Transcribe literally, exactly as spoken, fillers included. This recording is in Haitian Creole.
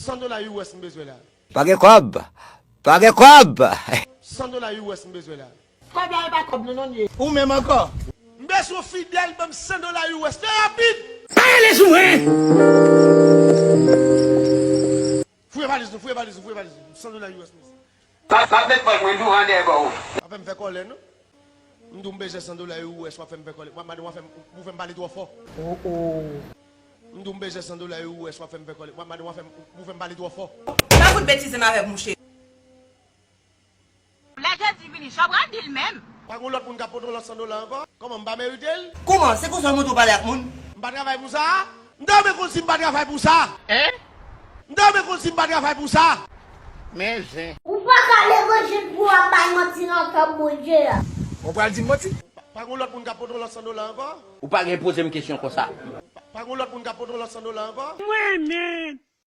San dola U S m bezwen la. Pa gen kòb. Pa gen kòb. San dola U S m bezwen la. Kòb la e pa kòb nou non ye. Ou menm ankò. M bezwen Fidel ban m san dola U S la rapid. Pa rele sou mwen. Fouye valiz nou, fouye valiz nou, fouye valiz nou. San dola U S m bezwen. Pa pa met bòl mwen douvan dèyè ba w. Pa fè m fè kòlè non. M di w m bezwen san dola U S, w ap fè m fè kòlè. Madanm w ap fè m, ou fè m pale twò fò. M di w m bezwen san dola U S, w ap fè m fè kòlè. Madanm w ap fè m, ou fè m pale twò fò. Pa fout betize m avèk mouche. Lè Jezi vini, sa w pral di l menm? Pa gen lòt moun k ap pote yon lòt san dola ankò? Kòman, m pa merite l? Kòman? Se konsa w montre w pale ak moun? M pa travay pou sa? M ta renmen konn si m pa travay pou sa. Hein? M ta renmen konn si m pa travay pou sa. Men zen. Ou pa ka levanjil pou w ap bay manti nan tanp Bondye a. Ou pral di m manti? Pa gen lòt moun k ap pote yon lòt san dola ankò? Ou pa gen poze m kesyon konsa. Pa gen lòt moun k ap pote yon lòt san dola ankò? Mwen menm.